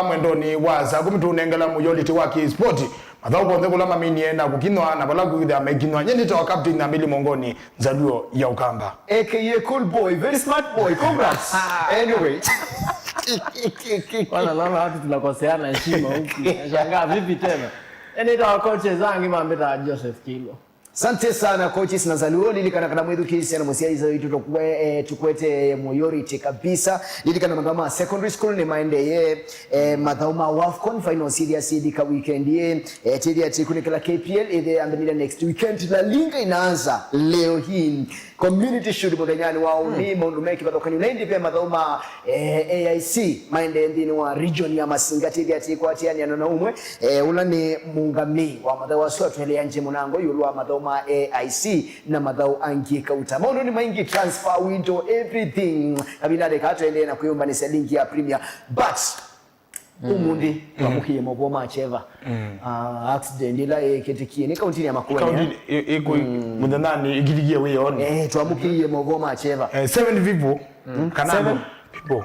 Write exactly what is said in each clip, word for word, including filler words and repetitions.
Mwendonĩ wa saa kũmi tũũnengela mũyoliti wa kĩspoti mathaũ onthe kũla maminie na kũkinwa na vala kwĩthĩa maikinwa. Nye nĩtawa Captain Nambili Mongoni, Nzaluo ya Ũkamba. A K A cool boy, very smart boy. Congrats. Anyway. Wala naona watu tunakoseana heshima huku. Nashangaa vipi tena? Yaani hata wa coaches wangu mambeta Joseph Kilo. Asante sana coaches na Nzaluo. Lilikana kana mwĩthukĩĩsya na mũsyaĩĩsya witũ tũkwe, eh, tũkwete mũyoliti kabisa. Lilikana mathaũ ma secondary school nĩmaendee, eh, mathaũ ma WAFCON finals syĩthĩa syĩlika weekend ĩĩ. Eh, tĩthĩa tĩkunĩkĩla K P L ĩthĩa yambĩlĩlya next weekend. La Liga inaanza leo hii. Community Shield mũthenyanĩ wa ũmũnthĩ, maũndũ me kĩvathũkany'o na ĩndĩ ve mathaũ ma, eh, A I C maendee nthĩnĩ wa region ya Masinga. Tĩthĩa tĩkwatĩanĩa na ũmwe, eh, ũla nĩ mũũngamĩi wa mathaũ asu atũeleange mũnango ĩũlũ wa mathaũ ma A I C na mathaũ angĩ kauta. Maũndũ nĩ maingĩ, transfer window, everything. Kavindanĩ kaa tũendee na kwĩyũmbanĩsya ligi ya Premier. But ũmũnthĩ twamũkĩie maũvoo ma kyeva. Ah, accident ĩla ĩkĩtĩkie nĩ kauntinĩ ya Makueni, eh? Kaunti ĩ- ĩkũ mũthenyanĩ ĩkĩtĩkie wĩonĩ. Eh, twamũkĩie maũvoo ma kyeva. Eh, seven people kana andũ people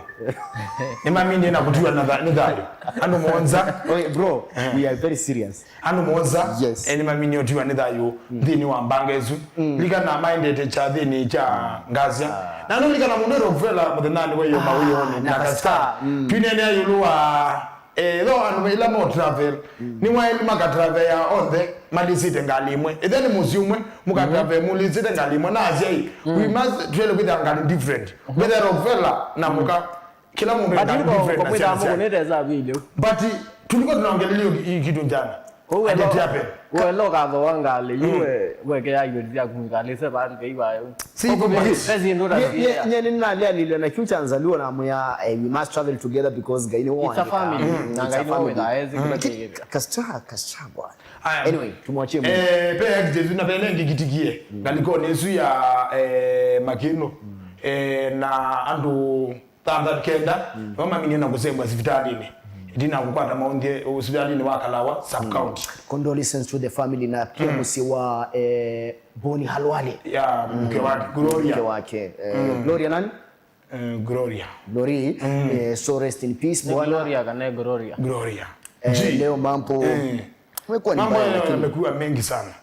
nĩmaminie na kũtiwa na tha- nĩ thayũ. Andũ mũonza. Oi, bro, we are very serious. Andũ mũonza. Yes. Eh, nĩmaminie ũtiwa nĩ thayũ nthĩnĩ wa mbanga ĩsu. Likana maendete kyathĩnĩ kya ngasya. Na nũlikana mũndũ Rockefeller mũthenyanĩ wa iyo mawĩonĩ na Kastar. Twineenea ĩũlũ wa, eh, though andũ ĩla mo travel nĩwaĩlu makatravel ya onthe malĩsĩte ngalĩ ĩmwe. Ĩthe nĩ mũsyĩ ũmwe mũkatravel mũlĩsĩte ngalĩ ĩmwe. Na asyai, we must tuele kwĩthĩa ngalĩ different. Whether Rockefeller na mũka Kila mũndũ ena different na syana syake. But tulikuwa tunaongelea hiyo kitu jana. Kwa hiyo leo, kwa leo kadho wangali yue weke ya yuri ya kungali se ba ngai ba yo. Si kwa pesi ndo da. Nye nye nina lea lile na future Nzaluo na mwa, eh, we must travel together because ngai ni one. It's a family. Na ngai ni one. Kastra, kastra bwana. Anyway, tumwachie. Eh, pe accident na pele ngikitikie. Ngaliko nesu ya, eh, Makino. Eh, na andu thanthatũ kenda nĩmo maminie na kũsembwa sivitalĩnĩ ĩtina wa kũkwata maũnthĩ sivitalĩnĩ wa Kalawa sub county. Condolences to the family na pia mũsyĩ wa, eh, Boni Halwale. Ya mke wake Gloria. Mke wake, eh, Gloria nani? Eh, Gloria. Glory, eh, so rest in peace bwana. Gloria kana Gloria. Gloria. Eh, leo mambo yamekuwa ni mbaya, lakini yamekuwa mengi sana.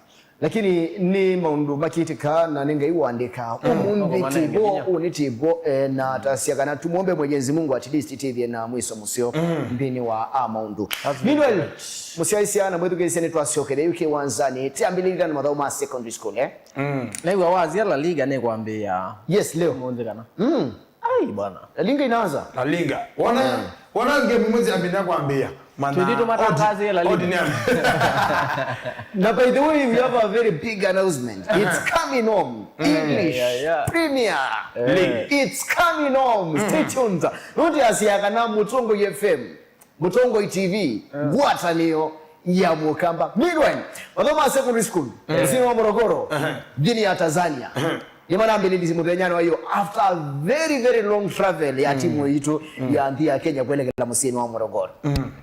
Lakini nĩ maũndũ makĩtĩka na nĩ Ngai waandĩka. Ũmũnthĩ tĩvo, ũũ nĩ tĩvo, eh, na tasya kana tumwombe Mwenyezi Mungu at least ĩtĩthye na mwiso mũseo nthĩnĩ wa a maũndũ. Meanwhile, mũsyaĩsya na mwĩthukĩĩsya nĩtwasyokerea yu kĩwanzanĩ, tĩambĩlĩlya na mathaũ ma secondary school, eh? Naigua wasya La Liga nĩkwambĩĩa. Yes, leo. Ũmũnthĩ kana? Ai bwana. La Liga inaanza. La Liga. Wana wana game imwe ziambia kwambia. Mana. Tũthi tũmatangazie La Liga. Na by the way, we have a very big announcement. It's coming home. English Premier League. It's coming home. Stay tuned. Nũndĩ asia kana Mũtongoi F M, Mũtongoi T V, ngwatanĩo ya Mũkamba. Meanwhile, mathaũ ma secondary school, mũsyĩnĩ wa Morogoro, nthĩnĩ ya Tanzania. Nĩmanambĩlĩlisye mũthenyanĩ wa ĩyo after a very, very long travel ya timu yitũ ya nthĩ ya Kenya kwelekela mũsyĩnĩ wa Morogoro.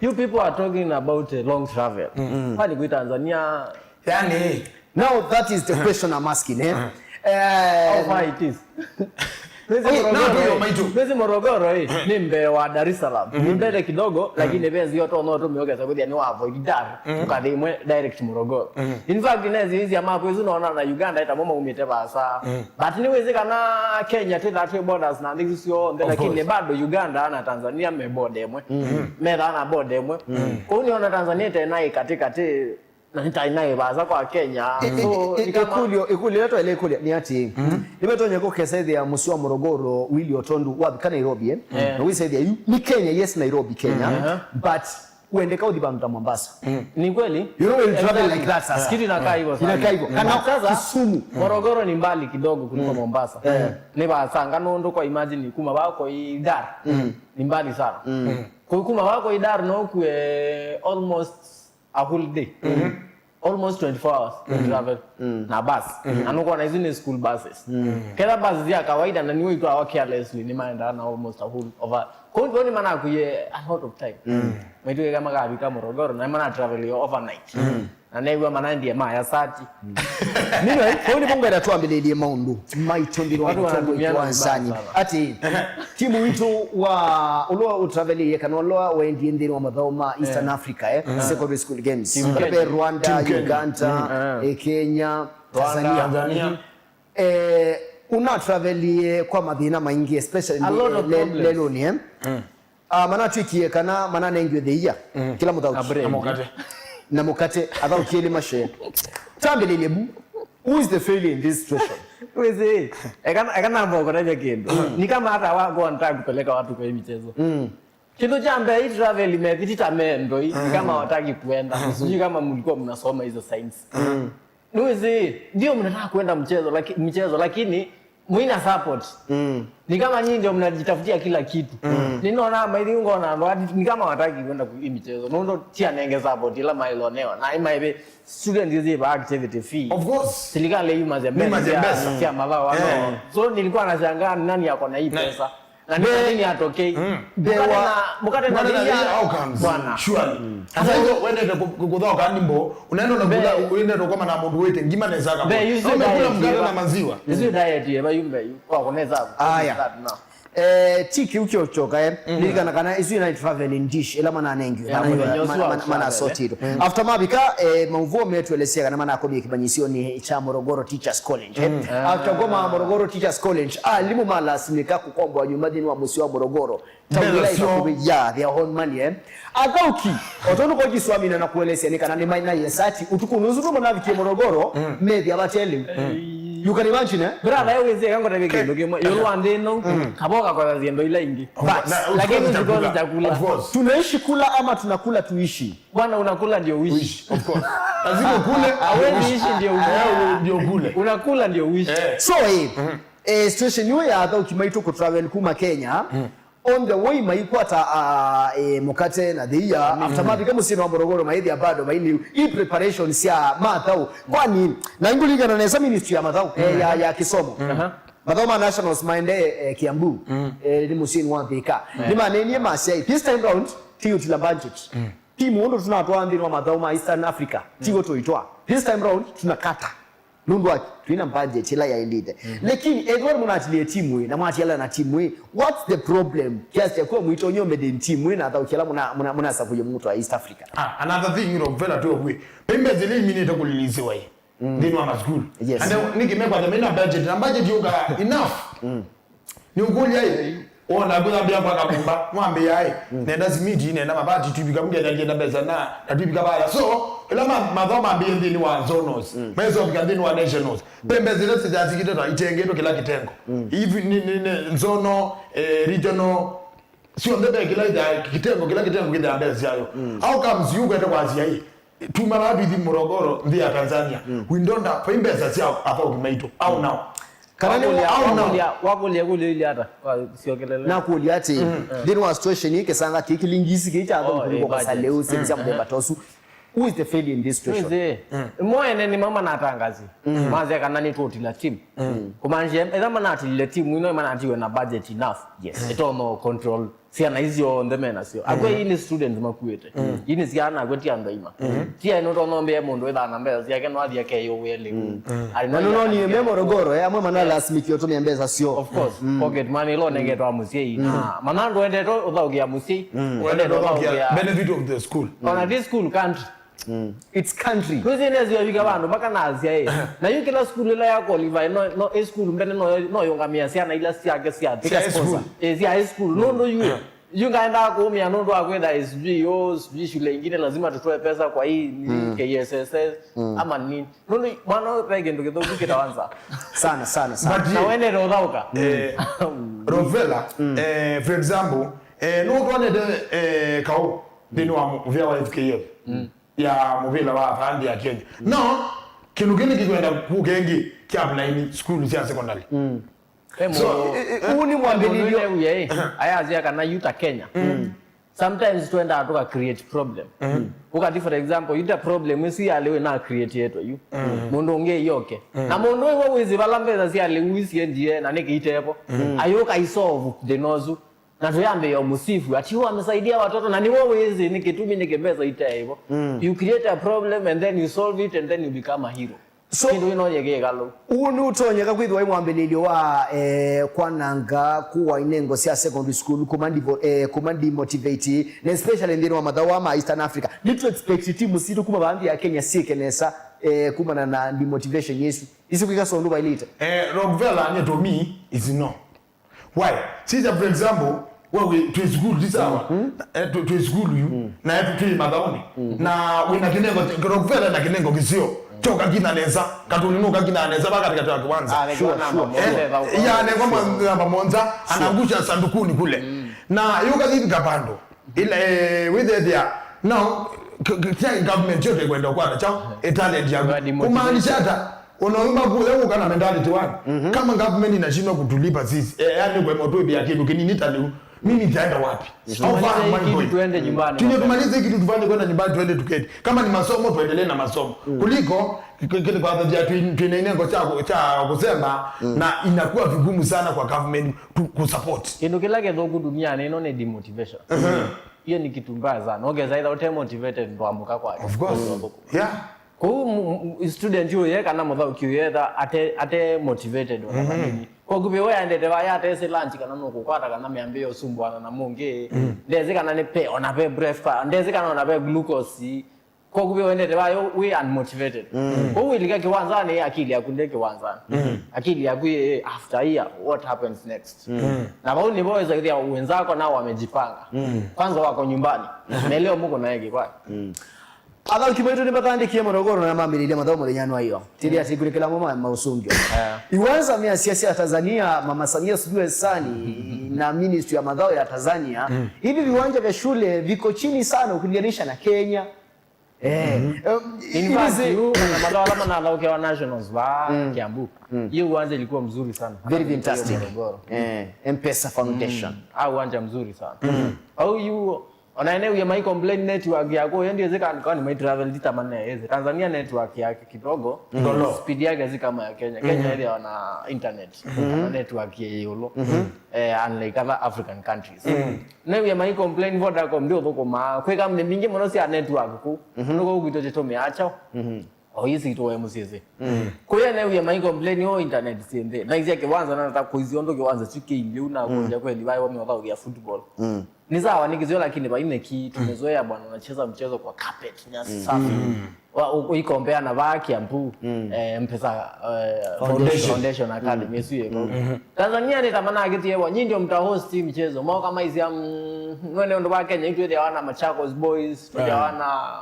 You people are talking about a long travel. Kwani kwĩ Tanzania? Yani, now that is the question I'm asking, eh? Eh, how far it is? Nĩsĩ Morogoro, eh, nĩsĩ Morogoro, eh, nĩ mbee wa Dar es Salaam. Nĩ mbele kidogo, lakini ve nzĩa ũtonya ũtũmĩa ũkesa kwĩthĩa nĩ wa avoid Dar, ũkathi ĩmwe direct Morogoro. In fact, nĩsĩ ĩsya maku ĩsu nona na Uganda ĩtamo maumĩte vaasa. But nĩwĩsĩ kana Kenya twĩthaa twĩ borders na nthĩ isu syonthe, lakini bado Uganda na Tanzania me border ĩmwe. Methaa na border ĩmwe. Kũu nĩona Tanzania ĩte naĩ katĩkatĩ. Na nĩtaĩ naĩ vaasa kwa Kenya. So, ĩ- ĩ- ĩkũlyo, ĩkũlyo ĩla twaĩle ĩkũlya nĩ atĩĩ, nĩvetonya kũkesa ĩthĩa mũsyĩ wa Morogoro wĩlĩ o tondũ wavika Nairobi, eh? Na wĩsa ĩthĩa yu nĩ Kenya, yes, Nairobi, Kenya, but wendeka ũthi vandũ ta Mombasa. Ni kweli. You know, we'll travel like that sasa. Kitu inakaa hivyo sana. Inakaa hivyo. Kana sasa, Kisumu. Morogoro ni mbali kidogo kuliko Mombasa. Ni vaasanga nũndũ kwa imagine kuma vaa kwa Dar. Ni mbali sana. Ku- kuma vaa kwa Dar no kue almost a whole day. Almost twenty-four hours to travel na bus. Na nũkwona isu nĩ school buses. Ketha bus sya kawaida na niwe itwawa carelessly, nĩmaendaa na almost a whole over. Kũu nĩvo nĩmanakwie a lot of time. Maitwĩka makavika Morogoro na nĩmanatravelia overnight. Na neew'a manandie maya sati. Meanwhile, vau nĩvo ngwenda twambĩlĩlye maũndũ maitũ nthĩnĩ wa Watu wanatumia na vibaya wanzani sana. Ati timu witũ wa ũla ũtraveliie kana ũla waendie nthĩnĩ wa mathaũ ma Eastern Africa, eh, Secondary School Games. Team Kenya. Rwanda, Team Kenya. Uganda, eh, Kenya, Rwanda, Tanzania. Tanzania. Eh, ũnatravelie kwa mathĩna maingĩ, especially A lot of problems. Lelũnĩ, eh? Ah, manatwĩkie kana mananengiwe the year, kĩla mũthaũki. A break. Na mũkate. Na mũkate, athaũki elĩ mashe. Tambĩlĩlye bu. Who is the failure in this situation? Wĩsĩ, eka, eka namba ũkũtavya kĩndũ. Ni kama hata wako wanataka kupeleka watu kwa hii michezo. Kitu cha mbele, hii travel imepita mendo hii, ni kama hawataki kuenda. Sijui kama mlikuwa mnasoma hizo science. Nĩwĩsĩ, ndio mnataka kuenda mchezo, laki-, mchezo, lakini mwina support. Ni kama nyinyi ndio mnajitafutia kila kitu. Ninaona maithi ngona ndo ati ni kama wataki kwenda ku-, hii michezo. Nondo tia nenge support ila mailonewa. Na ima hivi student hizi ba activity fee. Of course. Serikali hii mazembea. Ni mazembea. Sia mabao, no. So nilikuwa nashangaa ni nani yako na hii pesa. Na nĩ nini atokei? Mũkate na, mũkate na thia outcomes. Bwana. Surely. Sasa hizo wendete ku-, ku-, kuthoka ndimbo, unaenda unakula, unaenda kwa mana mũndũ wĩte ngima neza kama. Be, you see diet, umekula mkate na maziwa. You see diet, yeba yumbe, yu, kwa kuneza. Aya. Eh, ti kĩu kĩochoka, eh. Lilikana kana isu ina traveling dish, ila mananengiwe, yeah, mana, mana, mana, mana sotirwe. After mavika, eh, maũvoo metũelesia kana manakomie kĩmanyĩsyonĩ kya Morogoro Teachers College. After ngoma Morogoro Teachers College, alimũ malasimika kũkomboa nyũmba nthĩnĩ wa mũsyĩ wa Morogoro. Tauni ila ĩvakuvi ya their own money, eh. Athauki, o tondũ kwa Kiswamina na kuelesya nĩ kana nĩ maina yesati, ũtukũ ũsu tũmwe navikie Morogoro, methia vateli. You can imagine, eh? Brother, wewe wezi kanga tabi kĩndũ kĩmwe. Yolo andeno, kaboka kwa ziendo ila ingi. But, lakini usikose chakula. Of course. Tunaishi kula ama tunakula tuishi? Bwana, unakula ndio uishi. Of course. Lazima ukule, hawezi ishi ndio ukule. Eh, ndio ukule. Unakula ndio uishi. Eh. So, eh, eh, situation hiyo ya athauki maitũ kũtravel kuma Kenya, on the way maikwata, ah, eh, mũkate na thia, after mavika mũsyĩnĩ wa Morogoro, maithia bado maini i preparation sya mathaũ. Kwani, na ingũlingana nesa ministry ya mathaũ, eh, ya, ya kĩsomo. Mathaũ ma nationals maendee, eh, Kiambu, eh, nĩ mũsyĩnĩ wa Thika. Nĩmanenie masya, this time round, tiũtila budget. Ti mũndũ tunatwaa nthĩnĩ wa mathaũ ma Eastern Africa, tigo tũitwa. This time round, tunakata. Nũndũ wa twĩna budget ĩla yaĩlĩte. Lakini ethĩwa nĩmũnatilie timu ĩ, na mwatiala na timu ĩ, what's the problem? Kiasi kya kuwa mwĩtonye ũmĩdĩn timu ĩ na athaũki ala mũna, mũna, mũnasakuie mũtwa East Africa. Ah, another thing, you know, vela tu we. Pembe zile iminite kulilisiwa ĩ. Nthĩnĩ wa masukulu. Yes. And then, nĩkĩ mekwata mena budget? Na budget yũka enough. Nĩũkũlya ĩ, wona kwĩthambĩa kwa kamumba, mwambĩa ĩ, nenda simiti, nenda mabati, twivika mngenyangĩenda mbesa na, na twivika vaya. So, ĩla ma-, mathaũ mambĩĩe nthĩnĩ wa zonos, maisovika nthĩnĩ wa nationals. Pembe zĩla sithasikĩte ta itengĩtwe kĩla kĩtengo. Hivi ni, ni, ni zono, eh, regional, syonthe ve kĩla itha-, kĩtengo, kĩla kĩtengo kĩthea mbesa syayo. How comes you kwete kwasya ĩ, tuma vaa tũithi Morogoro, nthĩ ya Tanzania. We don't have, vai mbesa sya athaũki maitũ. How now? Kana nĩ wakũlya, how now? Wakũlya, wakũlya, kũlya ili ata? Kwa, syokelele. Nakũlya atĩ, nthĩnĩ wa situation ĩĩ, kĩsanga kĩĩ kĩlingisi kĩĩ kya athaũki kũlikwa kwasa lĩu, sya mũthemba ta ũsu. Who is the failure in this situation? Mwĩsĩ, mo ene nĩ mama na atangazi. Maze kana nĩ tũtila team. Kumaanisha, etha manatilile team ino, manatiwe na budget enough. Yes. Ĩtono control. Syana isu syonthe me nasyo. Akw'e ii nĩ student makuĩte. Ii nĩ syana akw'e ti andũ aima. Ti aĩ nũtonya ũmbĩe mũndũ wĩthaa na mbesa syake no athi akeyũwĩe lĩu. Na nũnonie me Morogoro, eh, amwe manalasimikio ũtũmĩa mbesa syoo. Of course, pocket money ĩla ũnengetwe wa mũsyai. Na mana ndũendete ũthaũkĩa mũsyai. Wendete ũthaũkĩa benefit of the school. Ona this school country. It's country. Kwĩsĩ nĩsĩ yavika vandũ mpaka nasya ĩ. Na yu kĩla school ĩla ya qualify, no, no, ĩ school mbene no, no yũngamĩa syana ila syake sya, sya high school. Ĩ, sya high school. Nũndũ yu, yu ngaendaa kũũmĩa nũndũ wa kwĩtha ĩ sijui yo, sijui shule ingine lazima tutoe pesa kwa hii, ni K S S S, ama nini. Nũndũ mwana ũyũ ve kĩndũ kĩthũku kĩtawanza. Sana, sana, sana. But na wendete ũthaũka. Eh, Rovela, eh, for example, eh, nũtwanĩte, eh, kaũ nthĩnĩ wa mũvĩa wa F K F. Ya mũvĩla wa vaa nthĩ ya Kenya. No, kĩndũ kĩu nĩkĩkwenda kũka ĩngĩ kya apply-inĩ sukulu sya secondary. So, ĩ, ĩ, ĩ, ũu nĩ mwambĩlĩlyo. Ayasya kana yu ta Kenya. Sometimes twendaa tũka create problem. Ũkati, for example, yu ta problem ĩsu ya lĩu ĩna createtwe yu. Mũndũ ũngĩ yoke. Na mũndũ ũyũ wĩsĩ vala mbesa sya lĩu isiendie na nĩkĩ itevo. Ayũka isolve thĩna ũsu. Na tuyambĩĩa ũmũsifu ati, "Huyu amesaidia watoto," na nĩwe wĩsĩ nĩ kĩtumi nĩkĩ mbesa itae vo. Mm. You create a problem and then you solve it and then you become a hero. So, kĩndũ ĩno yĩkĩĩkalũ. Ũũ nĩ ũtonyeka kwĩthĩwa wĩ mwambĩlĩlyo wa, eh, kwananga kũwa inengo sya secondary school, kuma divo-, eh, kuma demotivate, na especially nthĩnĩ wa mathaũ ma Eastern Africa. Nĩ tu expect timu sitũ kuma vaa nthĩ ya Kenya syĩke nesa, eh, kumana na demotivation ĩsu. Isi kwĩka sondu vailĩte. Eh, Rockefeller nĩ to me is no. Why? Sisya, for example, we wĩ twĩ sukulu ti sawa. Mm. Eh, twĩ, twĩ sukulu yu. Mm. Na etu twĩ mathaũnĩ. Mm. Na wĩna kĩnengo, Rockefeller na kĩnengo kĩseo. Kyo kakina nesa, katuni no kakina nesa, baka katika kiwanza. Ah, sure, sure, sure. Eh, ya nengwa mwa namba monza, anaangusha sandukuni kule. Mm. Na yuka thivika pando. Ila, eh, with the there. Now, k-, k-, kya government yote kwenda kwa chao, eh, talent ya. Kumaanisha hata Unaomba kuya kuka na mentality one. Mhm. Kama government inashindwa kutulipa sisi, eh, yani kwa mtu pia kitu kinini taliu. Mimi nitaenda wapi? How far am I going? Tuende nyumbani. Tunye tumalize kitu tufanye kwenda nyumbani, tuende tuketi. Kama ni masomo, tuendelee na masomo. Mm. Kuliko k-, kile kwa sababu ya tu, tuinengo cha, cha kusema, mm, na inakuwa vigumu sana kwa government to, kusupport. Kĩndũ kĩla kĩthũku duniani ĩno nĩ demotivation. Mhm. Hiyo ni kitu mbaya sana. Ongeza either utemotivated ndo amũka kwake. Of course. Yeah. Kũu mu-, mu-, student ũyũ ye kana mũthaũki ũyũ etha ate, ate motivated ona, mhm, vanini. Kwa kuvĩ we aendete vaya atesĩ lunch kana nũkũkwata kana meambĩĩa ũsumbũana na mũngĩ. Mm. Ndesĩ kana nĩ pe, ona pe breakfast, ndesĩ kana ona pe glucose. Kwa kuvĩ wendete vaya wĩ unmotivated. Mm. Kũu wĩlika kĩwanzanĩ, akili yaku ndĩ kĩwanzanĩ. Mm. Akili yaku ĩ after here, what happens next? Mm. Na vau nĩvo weza kũthĩa wenzako nao wamejipanga. Mm. Kwanza wako nyumbani. Mm. Na leo muko naye kikwani. Mm. Athaũki maitũ nĩmathandĩkie Morogoro na mambĩlĩlya mathaũ mũthenya wa ĩyo. Tĩthĩa, mm, tikũlĩkĩla mo ma-, maũsũngĩo. Eh. Iwanza mĩasya sya Tanzania, Mama Samia Suluhu Hassan na Ministry ya Mathaũ ya Tanzania, mm, hivi viwanja vya shule viko chini sana ukilinganisha na Kenya. Eh, mhm, em, in fact, hizi yu, kana mathaũ ala manathaũkĩawa Nationals va, mm, Kiambu. Mm. Hiyo uwanja ilikuwa mzuri sana. Very fantastic. Morogoro. Eh, M-Pesa Foundation. Mm. Ah, uwanja mzuri sana. Mm. Au yu, Ona ene uye mai complain network yako, yendi ezi kan, kan mai travel dita mane ezi. Tanzania network yake kidogo, ngolo, speed yake zi kama ya Kenya. Kenya, mhm, ile wana internet, mhm, na network ya yolo. Mhm. Eh, unlike other African countries. Mhm. Ne uye mai complain Vodacom ndio thoko ma. Kwe kam ne mingi mono sia network ku. Mhm. Nuko ukito chito meacho. Mhm. O isi ito M C C. Mm. Kuya ne uye mai complain o internet siende. Na izia kiwanza na ta kuizio ndo kiwanza chike ile una, mm, kuja kweli bai wa mwa ya football. Mm. Ni sawa ni kizio lakini bai neki tumezoea bwana anacheza mchezo kwa carpet, nyasi safi. Mm. Wa u-, uikompea na vaa Kiambu, mm, eh, M-Pesa, eh, Foundation. Foundation Academy, mm, ĩsu yĩko. Mm. Tanzania nĩ tamana akitie wa, nyi ndio mta host mchezo. Mao kama hizi am, mwene ndo wa Kenya, itu ile wana Machakos Boys, tu, yeah, wana,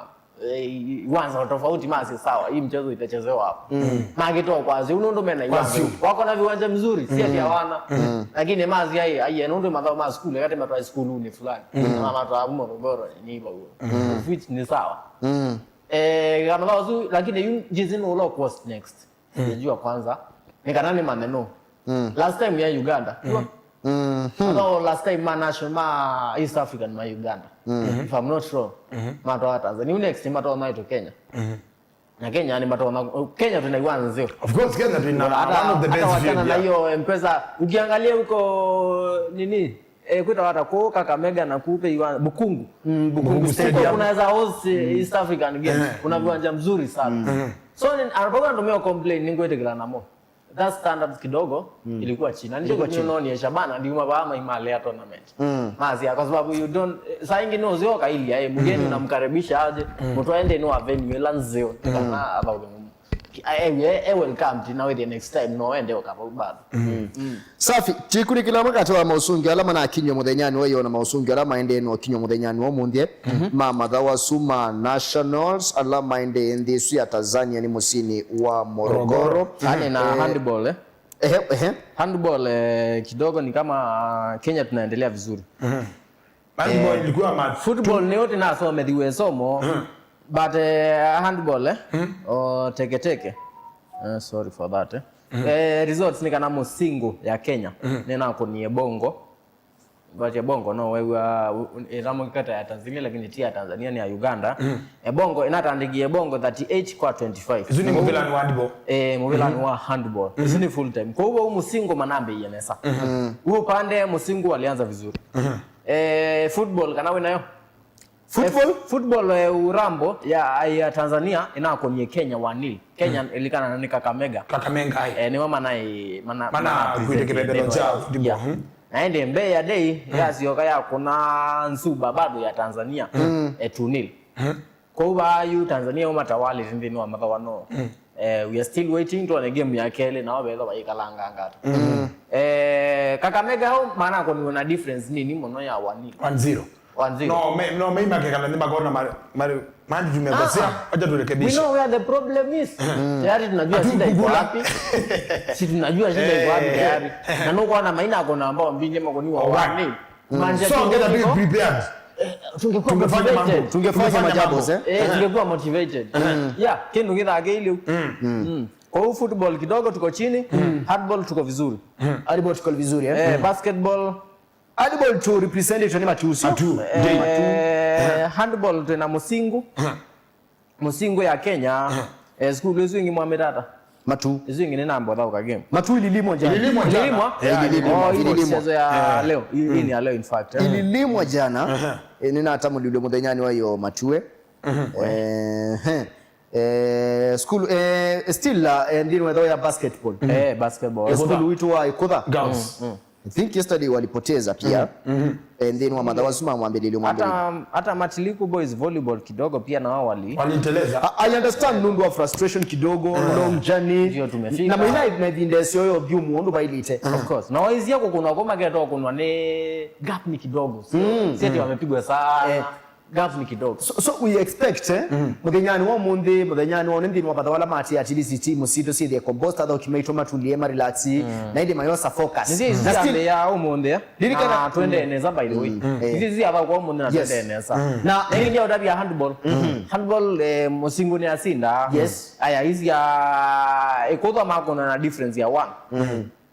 eh, wanza tofauti masi sawa, hii mchezo itachezewa hapa. Mm. Magitoa kwa zi, unondo mena kwa iwanza. Wako na viwanja mzuri, si ati, mm, hawana. Mm. Lakini mazi ai, ai, unondo madhao ma school, kati matwa school ni fulani. Mm. Na matwa Morogoro ni hivyo. Mm. Of which ni sawa. Mm. Eh, kana thao su, lakini yu, jizi no lo cost next. Mm. Sijajua kwanza. Ni kana ni maneno. Mm. Last time ya Uganda. Mm. Mm. Although last time ma national, ma East African, ma Uganda. Mm. If I'm not wrong, mm-hmm, matoa Tanzania. Yu next matoa naito Kenya. Mm-hmm. Na Kenya ni matoa na, Kenya tuna iwanza nzeo. Of course, Kenya tuna, hata, one of the best field, yeah. Hata wachana na hiyo M-Pesa. Ukiangalia huko nini? Eh, kwita wata ko Kakamega na kupe iwa Bukungu. Mm, Bukungu Bukungu Stadium. Stadium. Huko kunaweza host, eh, mm, East African Games. Eh. Kuna viwanja mzuri sana. Mm. So, ni, anapokuwa anatumia complain, ningwetekela namo. That standards kidogo, mm, ilikuwa chini. Ilikuwa chini. Ndio nionyesha bana, ndiuma ba ma Himalaya tournament. Mm. Mazi, kwa sababu you don't, eh, saa ingine uzioka ili, eh, mgeni, mm, unamkaribisha aje, mm, mtu aende no venue ila nzeo. Mm. Kana aba Ki-, eh, eh, eh, welcome, tina with the next time, no ende ukaba ubaba. Mm. Mm. Safi, tikunĩkĩla makate wa maũsũngĩo ala manakinywa mũthenyanĩ wa ĩyo na maũsũngĩo ala maendee no kinywa mũthenyanĩ wa ũmũnthĩ, mhm, ma mathaũ asu ma nationals ala maendee nthĩ ĩsu ya Tanzania nĩ mũsyĩnĩ wa Morogoro. Morogoro. Ani na, eh, handball, eh? Ehe, ehe. Handball, eh, kidogo ni kama Kenya tunaendelea vizuri. Mhm. Handball, eh, ilikuwa ma-, football nĩ ũtĩ nasomethiwe somo, mm, but, eh, handball, eh, mm, o teketeke. Eh, sorry for that, eh. Mm. Eh, results nĩ kana mũsingo ya Kenya, mm, nĩnakũnie bongo. But Ebongo no wew'a ĩtamo kata ya Tanzania, lakini ti ya Tanzania, ni ya Uganda. Ebongo inatandĩkie Ebongo thirty-eight kwa twenty-five. Isu ni mũvilani wa handball. Eh, mũvilani wa handball. Isu ni full time. Kwa hivyo huu Musingu manambĩie nesa. Huu upande Musingu walianza vizuri. Eh, football kana wĩ nayo? Football? Eh, football, eh, Urambo ya, ya Tanzania inakonie Kenya one nil. Kenya ilikana ni Kakamega. Kakamega, ai. Eh, niwa mana, mana, mana kwite kibebelo cha football. Yeah. Na ende mbee ya day yasyoka ya kuna Nsuba bado ya Tanzania, eh, two nil. Kwa hiyo yu Tanzania umatawali nthĩnĩ wa mathawa no. Eh, we are still waiting tuone game ya kelĩ nao vetha vaikalanga ngata. Eh, Kakamega hau mana koniwe na difference nini mũno ya one nil. One zero. One zero. No, me, no, me makekala ni makona mari, mari, mari tumekosea. Ah, ah. Wacha turekebishe. We know where the problem is. Tayari tunajua shida iko wapi. Si tunajua shida iko wapi tayari. Na no kuona maina kona ambao mbinje makoni wa one nil. Manchester. So get a bit prepared. Tungekuwa motivated. Tungefanya majambo, eh? Eh, tungekuwa motivated. Yeah, kindu githaa kĩu. Kwa hiyo football kidogo tuko chini, handball tuko vizuri. Handball tuko vizuri, eh? Eh, basketball. Handball tu represent ni Matuu, sio? Matuu. Eh, handball tuna Musingu. Musingu ya Kenya, eh, school isu ingi mwamitata. Matuu. Isu ingi ni namba thauka game. Matuu ililimwa jana. Ililimwa jana. Ililimwa? Yeah, ililimwa. Oh, hii ni mchezo ya leo. Hii, hii ni ya leo, in fact. Eh. Ililimwa jana. Eh, ninatamulilwe muthenyani wa yo Matue. Eh, eh. Eh, school, eh, still, uh, eh, nthĩnĩ wa ĩthaũ ya basketball. Eh, basketball. Eh, school witũ wa Ikutha. Girls. I think yesterday walipoteza pia. Eh, nthĩnĩ wa mathawa asu ma mwambĩlĩlyo, mwambĩlĩlyo. Hata, hata Matiliku Boys volleyball kidogo pia na wao wali. Waliteleza. I, I understand nũndũ wa frustration kidogo, long journey. Ndio tumefika. Na maina na ĩvinda ĩseo yo vyũ mũndũ vailĩte. Of course. Na waizia kũkũnwa kwa maketo kũnwa ni gap ni kidogo. Sio ati wamepigwa sana. Eh. Gap ni kidogo. So, so we expect, eh, mũthenyanĩ wa ũmũnthĩ, mũthenyanĩ wa ũnĩ nthĩnĩ wa mathawa ala maatĩe at least timu sitũ syĩthĩe composed, athauki maitũ matulie, ma relax, na ĩndĩ mayosa focus. Nĩsyo isu syambĩĩa ũmũnthĩ, eh? Lilikana na twendee nesa, by the way. Isu isu syavakwa ũmũnthĩ na twendee nesa. Na ĩngĩ ndio ũtavya handball. Handball, eh, Musingu nĩ asinda. Yes. Aya, isu ya Ikutha makona na difference ya one.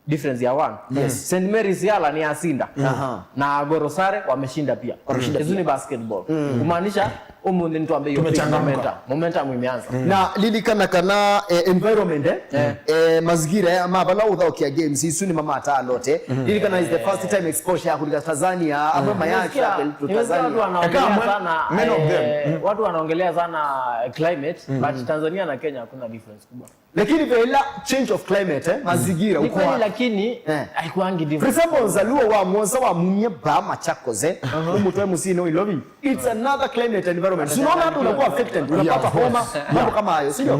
Difference ya one. Yes. Saint Mary's Yala nĩ asinda. Aha. Na Gorosare wameshinda pia. Wameshinda pia. Hizo ni basketball. Kumaanisha, ũmũnthĩ nĩtwambĩĩe momentum. Momentum imeanza. Na lilikana kana, eh, environment, eh? Eh, mazingira ya ma vala ũthaũkia games isu nĩ mamata a lot. Lilikana is the first time exposure ya kulika Tanzania, amwe mayaki ya kulika Tanzania. Watu wanaongelea sana, eh, watu wanaongelea sana, eh, climate, but Tanzania na Kenya hakuna difference kubwa. Lakini ve ila change of climate, eh, mazingira. Ni kweli, lakini haikuangi different. For example, Nzaluo wa Mwanza wa Munya ba Machakos, eh, umutwe musini Nairobi. It's another climate environment. So unaona hata unakuwa affected, unapata homa, mambo kama hayo, sio?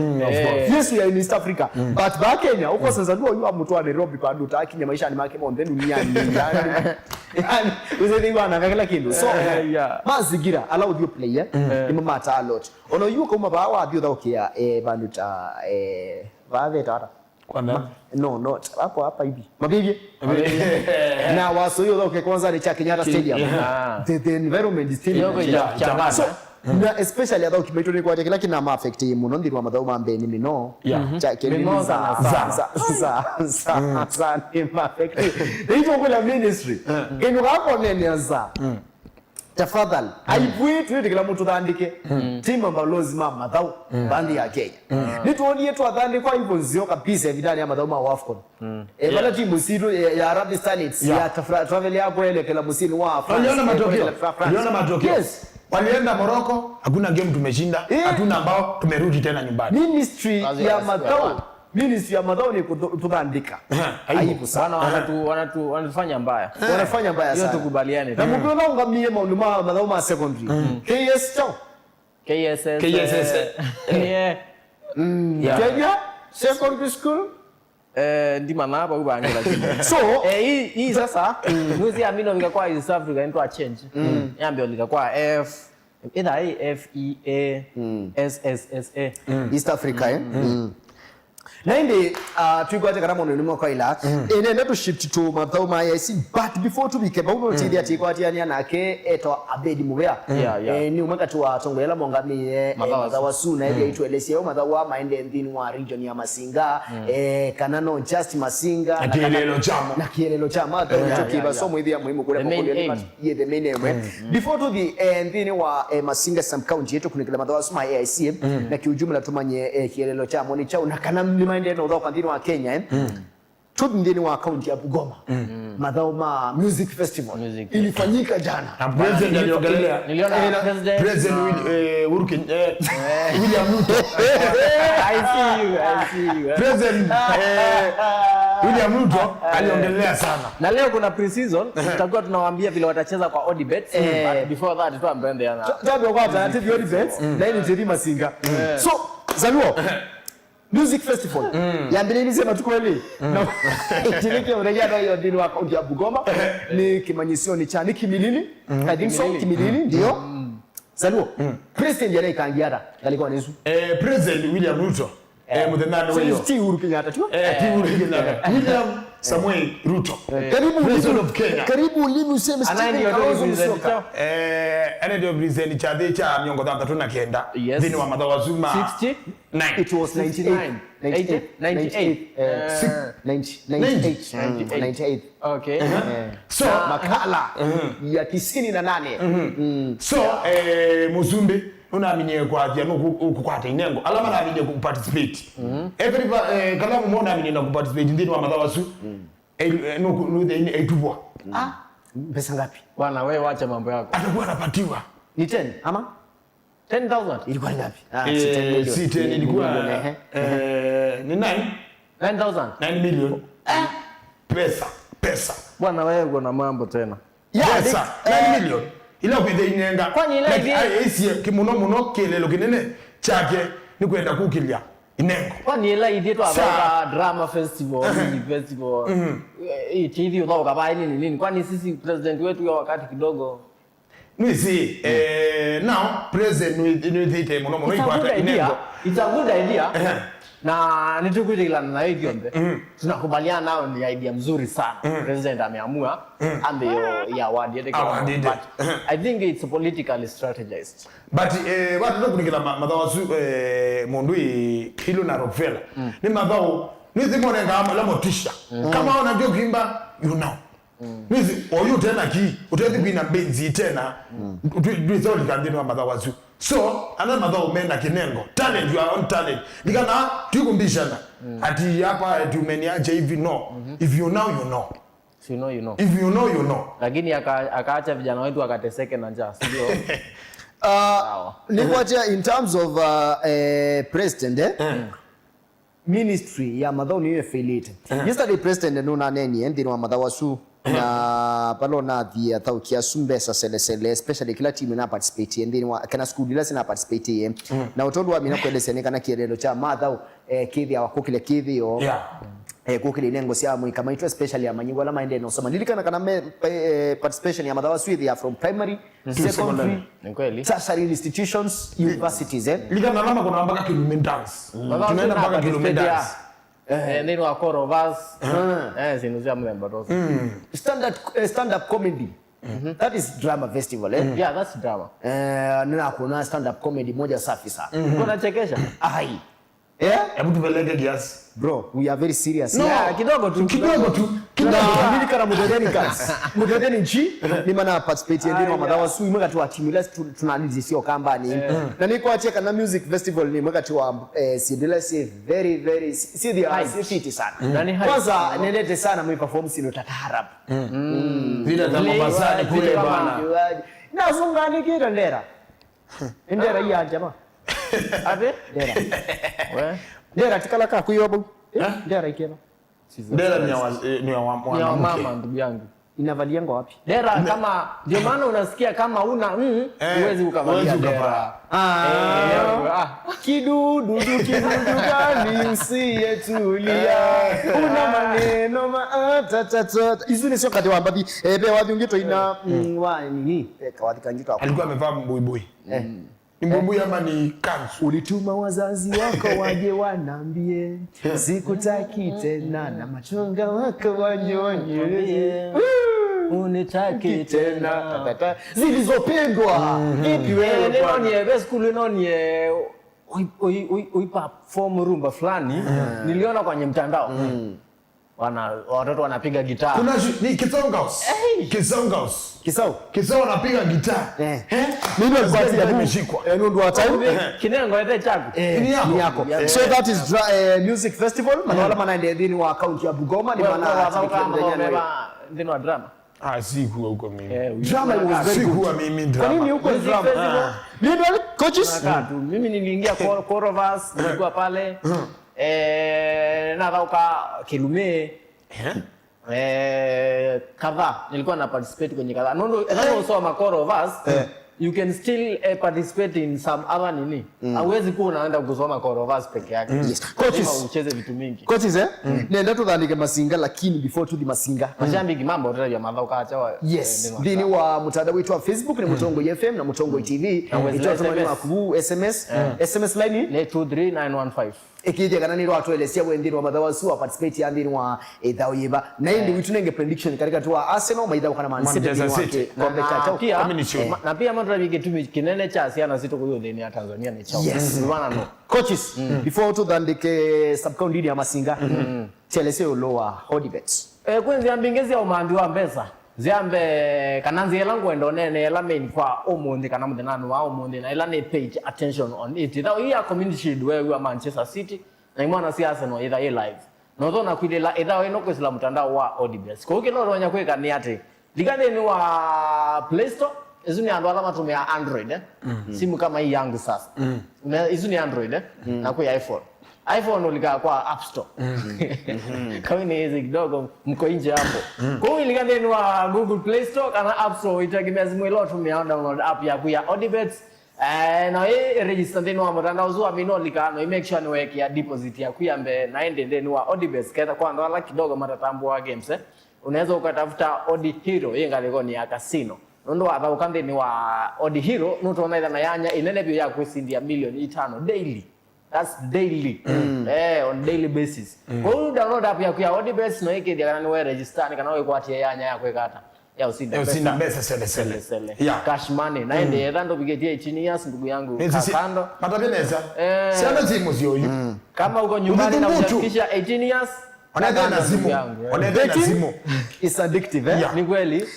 Yes, we are in East Africa. But ba Kenya, uko Nzaluo yu amutwa Nairobi, pandu takinya maisha ni make monde duniani. Yani, yani, uzethi wana kila kindu. So, mazingira, allow you play, eh? Ni mamata a lot. Ona yu kauma vaa wathi ũthaũkĩa, eh, vandũ ta, eh, vaa veta ata? Kwa nani? No, not hapo, hapa hivi. Mavivye. Na waso yu ũthaũke kwanza ni cha Kenyatta Stadium. The, the environment is still. So, na especially athaũki maitũ nĩ kwatya kĩla kĩna ma affect mũno nthĩnĩ wa mathaũ ma mbee nĩ mĩnoo. Cha kelele. Mĩnoo sana sana. Za, za, za, za, ni ma affect. Ndio kwa ministry. Kĩndũ gako nene za. Tafadhali, aivwĩ twĩtĩkĩla mũtũthandĩke. Ti mabalozi ma mathaũ va nthĩ ya Kenya. Nĩtwonie twathandĩkwa hivyo nzeo kabisa ĩvindanĩ ya mathaũ ma AFCON. Eh, vala timu sitũ ya, ya Harambee Starlets ya tafra-, travel ya kwelekela mũsyĩnĩ wa France. Uliona matokeo? Kwelekela Fra-, France. Uliona matokeo? Yes. Walienda Morocco, hakuna game tumeshinda, hatuna mbao, tumerudi tena nyumbani. Ministry ya mathaũ. Ministry ya mathaũ nĩ kũtũ-, kũtũthandĩka. Aibu sana. Wana-, wanatu-, wanatu-, wanatufanya mbaya. Wanafanya mbaya sana. Hiyo tukubaliane. Na mũndũ ũla ũngamie maũndũ ma mathaũ ma secondary. K S chao. K S S, K S S, eh, yeah. Kenya Secondary School. Eh, ndimana vau vangĩ lakini. So, eh, hii, hii sasa, mwezi amino vika kwa East Africa into a change. Yambe ulika kwa F, either A F E A, S S S A. East Africa, eh? Na ĩndĩ, ah, twikwate kana mũndũ nĩ mwakoila. Ĩĩ, nenda tũ shift to mathaũ ma A I C, but before tũvike vau, no tĩthĩa tĩkwatĩania nake etwa Abedi Mũvea. Yeah, yeah. Eh, nĩ ũmwe katĩ wa atongoi ala mongamĩe, eh, mathaũ asu, na ethĩa itũelesya yo mathaũ aa maendee nthĩnĩ wa region ya Masinga, eh, kana no just Masinga, na kana kĩeleelo kya mo. Na kĩeleelo kya mathaũ, yeah, nĩkyo kĩvasomo ĩthĩa muhimu kũlea kũkũlya nĩ mat-, yeah, the main aim. Before tũthi, eh, nthĩnĩ wa, eh, Masinga sub county, tũkunĩkĩle mathaũ asu ma A I C, na kiujumla tũmanye, eh, kĩeleelo kya mo nĩ kyaũ, na kana nĩ maendee na ũthaũka nthĩnĩ wa Kenya, eh. Tũthi nthĩnĩ wa kaunti ya Bungoma. Mathaũ ma music festival. Music ilifanyika jana. Na president aliongelea. Niliona, eh, na president, president Will-, eh, Uhuru Ken-, eh, William Ruto. I see you, I see you, eh. President, eh, William Ruto aliongelea sana. Na leo kuna pre-season, tutakuwa tunawaambia vile watacheza kwa Odibets, but before that, tuambende yana. Twaambia kwa taratibu Odibets, na hii ni Njeri Masinga. So, Zaluo, music festival yambĩlĩlĩsye matukũ elĩ na ĩtilĩkĩa mũthenya no yo nthĩnĩ wa kaunti ya Bungoma. Nĩ kĩmanyĩsyonĩ kya, nĩ Kimilili. I think so, Kimilili, ndio. Zaluo, president anaikangia ata ngalĩkonĩ ĩsu? Eh, President William Ruto, eh, mũthenyanĩ wĩyo. Ti Uhuru Kenyatta, tio? Eh, ti Uhuru Kenyatta. William Samuel Ruto. Karibu President of Kenya. Karibu ulimi useme Stephen Kalonzo Musyoka. Eh, anaitwa president kyathĩ kya mĩongo thanthatũ na kenda. Yes. Nthĩnĩ wa mathaũ asu ma sixty? Nine. It was ninety-eight. Ninety-eight. Ninety-eight. Ninety-eight. Eh, six, ninety, ninety-eight. Ninety-eight. Ninety-eight. Okay. Eh. So, makala ya tisini na nane. So, eh, Mũsumbĩ, nũnaminie kwathia, nũkũkwata inengo. Ala manaminie ku participate. Every pa-, eh, kala mũndũ naminie na ku participate nthĩnĩ wa mathaũ asu. Eh, nũkũ-, nũthĩni aituvwa. Ah, pesa ngapi? Bwana, wewe wacha mambo yako. Atakuwa anapatiwa. Ni ten, ama? Ten thousand? Ilikuwa ni ngapi? Ah, si ten million. Eh, si ten, ilikuwa, million, ehe. Eh, ni nine? Nine thousand? Nine million. Eh, pesa, pesa. Bwana, wewe uko na mambo tena. Yeah, pesa, nine million. Ila kwithe inenga. Kwani ila hivi? Aisie kimuno muno kielelo kinene chake ni kwenda kukilya inengo. Kwani ila ithe twa drama festival, music festival. Eh, ithithi uthoka bai nini nini. Kwani sisi president wetu wa wakati kidogo Nĩwĩsĩ, eh, now, president nĩwĩ-, nĩwĩthĩĩte mũno mũno. It's a good idea. It's a good idea. Ehe. Na nĩtũkwĩtĩkĩlana nayo ithyonthe. Tunakubaliana nayo, ni idea mzuri sana. President ameamua ambe yo ya award yete. Award yete. But I think it's politically strategized. But, eh, watata kunikila ma-, mathaũ asu, eh, mũndũ ĩ Ilu na Rockefeller. Nĩ mathaũ, nĩwĩsĩ monengaa mala motisha. Kama unajua kuimba, you know. Nĩsĩ, oyu ũtena ki, ũtethi kwina mbenzi itena, ndwĩtholika nthĩnĩ wa mathaũ asu. So, ana mathaũ mena kĩnengo, talent, your own talent. Ndikana, twikumbishana. Ati hapa, ati umenia acha hivi, no. If you know, you know. If you know, you know. If you know, you know. Lakini aka-, akaacha vijana wetu wakateseke na njaa, sio? Sawa. Nĩkwatya in terms of, uh, eh, president, eh? Ministry ya mathaũ nĩyo ĩfailĩte. Yesterday president nũnanenie nthĩnĩ wa mathaũ asu, na pala ũnathie athaũki asu mbesa selesele, especially kĩla timu ĩna participate nthĩnĩ wa, kana school ila sina participate. Na ũtondu wa mina kũelesya nĩ kana kĩeleelo kya mathaũ, eh, kĩthĩawa kũkĩlya kĩthĩo. Eh, kũkĩlya inengo sya amũika maitũ, especially amanyĩw'a ala maendee na ũsoma. Lilikana kana me, eh, participation ya mathaũ asu ĩthĩa from primary, secondary, tertiary institutions, universities, eh? Lilikana namba kuna mpaka Kilume dance. Tunaenda mpaka Kilume dance. Eh, nthĩnĩ wa choir of us. Eh, sindu sya mũthemba tose. Stand up, eh, stand up comedy. That is drama festival, eh? Yeah, that's drama. Eh, ninakuona stand up comedy moja safi sana. Kuna chekesha? Ai. Eh? Hebu tupeleke kiasi. Bro, we are very serious. No. Yeah, kidogo tu. Kidogo tu. Kidogo tu. Nini kana Muthetheni Cats? Muthetheni nchi, ni mana participate ndio mathaũ asu, imwe kati wa timu ile tu-, tunalizi sio kambani. Na nĩkwatya kana music festival nĩ imwe kati wa, eh, sidila si very, very, si, si, si fiti sana. Kwanza, nendete sana mwe perform sino tatarab. Zile za Mombasani kule bana. Nazunganikire ndera. Ndera iya njema. Ati? Ndera. We? Ndera ti kala ka kwĩwa bau. Eh? Ndera ikĩva. Ndera ni ya wa-, eh, ni ya wa-, ni ya mwanamke. Mama, ndugu yangu. Inavaliangwa wapi? Ndera kama, ndio maana unasikia kama una, mm, huwezi ukavalia ndera. Ah. Eh, ah. Kidudu, kidudu gani usiyetulia? Una maneno ma-, ah, ta, ta, ta. Isu nĩsyo kati wa mbathi. Eh, ve wathi ũngĩ tũina, mm, wa nini? Eh, kawathi kangĩ twa. Alikuwa amevaa buibui. Eh. Ni mbumbui ama ni kanzu? Ulituma wazazi wako waje wanambie sikutaki tena, na machunga wako waje waniambie unitaki tena. Zilizopendwa. Vipi wewe bwana? Ninonie ve skulu, ninonie ui- ui- ui- ui perform rumba fulani, niliona kwenye mtandao. Wana, watoto wanapiga gitaa. Kuna ju- ni kizongaus. Kizongaus. Kisau. Kizao anapiga gitaa. Eh. Eh? Mimi Nasikia nilikuwa gitaa ya imeshikwa. Eh, nundu wa time. Kinengo ete chaku. Eh, Ni yako. ni yako. So that is dra- eh, music festival. Mana wala mana ndio ndini wa county ya Bugoma ni mana Thĩnĩ wa drama. Ah, sikuwa huko mimi. Eh, Drama was very good. Sikuwa mimi drama. Kwa nini huko drama? Mimi ndio coaches. Nakaa tu. Mimi niliingia Cor- Corovers, nilikuwa pale. Eh, nathauka Kilume. Eh, kadhaa nilikuwa na participate kwenye kadhaa. Nondo, kama usoma Corovers, you can still eh, participate in some other nini. Hauwezi kuwa unaenda kusoma Corovers peke yake. Yes. Lazima Coaches. Ucheze vitu mingi. Coaches, eh? Nenda tuthandike masinga, lakini before tuthi masinga. Mashabiki mambo tena ya mathauka acha wa. Yes, nthĩnĩ wa mũtandao witũ wa Facebook nĩ Mũtongoi F M na Mũtongoi T V. Ĩtwa tũmani makubu S M S. S M S line nĩ two three nine one five. Ĩkĩthĩa kana nĩ rwatũelesya we nthĩnĩ wa mathaũ asu wa participate ya nthĩnĩ wa ĩthaũ yĩva. Na ĩndĩ witũ nenge prediction katika tu wa Arsenal maithaũ kana Man City. Manchester City. Kombe cha tau. Na pia matũravye kĩtumi kĩnene kya syana sitũ kũyũthĩnĩa Tanzania nĩ chao. Yes. Vana no. Coaches, before tuthandike sub county ya masinga, telesya ũlũ wa Odibet. Eh, kwĩ nzĩa mbingĩ sya ũmanthi wa mbesa. Sya mbee, kana nzĩa ĩla ngwenda ũneeneela main kwa ũmũnthĩ kana mũthenyanĩ wa ũmũnthĩ, na ĩla nĩ pay attention on it. Ĩthaũ ii ya community shield weew'a Manchester City na imwana sya Arsenal yĩtha yĩ live. Na ũthona kwilĩla ĩthaũ ĩno kwĩsĩla mũtandao wa Odibet. Kwoou kĩla ũtonya kwĩka nĩ atĩ, lika nthĩnĩ wa Play Store, ĩsu nĩ andũ ala matũmĩaa Android, eh? Simu kama hii yangu sasa. Na ĩsu nĩ Android, eh? Na kwĩ iPhone. iPhone ulikaa kwa App Store. Kawini hizi kidogo mko nje hapo. Kwa hiyo ilika nthĩnĩ wa Google Play Store kana App Store, itegemea simu ĩla ũtũmĩaa download app yaku ya Odibet. Eh, na ĩ register nthĩnĩ wa mũtandao ũsu wa mino lika no make sure nĩwekĩa deposit yaku ya mbee na ĩndĩ nthĩnĩ wa Odibet ketha kwa andũ ala kidogo matatambũa games, eh. Unaweza ukatafuta Odi Hero ĩ ngalĩkonĩ ya casino. Nũndũ wathaũka nthĩnĩ wa Odi Hero nũtona ĩtha na yanya ĩnene vyũ ya kwĩsindĩa milioni itano daily. That's daily. Eh, on daily basis. Kwoou download app yaku ya Odibet na ĩkĩthĩa kana nĩwe register nĩ kana wĩkwatie yanya ya kwĩka ata, ya ũsinda. Ya ũsinda mbesa sele sele. Sele. Yeah. Cash money. Na ĩndĩ etha ndũvikĩtie eighteen years, ndugu yangu, kaa kando. Matavye nesa. Eh. Syana syĩ mũsyĩ ũyu. Kama uko nyumbani na hujafikisha eighteen years, onethe na simu. Onethe na simu. It's addictive, eh? Yeah. Ni kweli.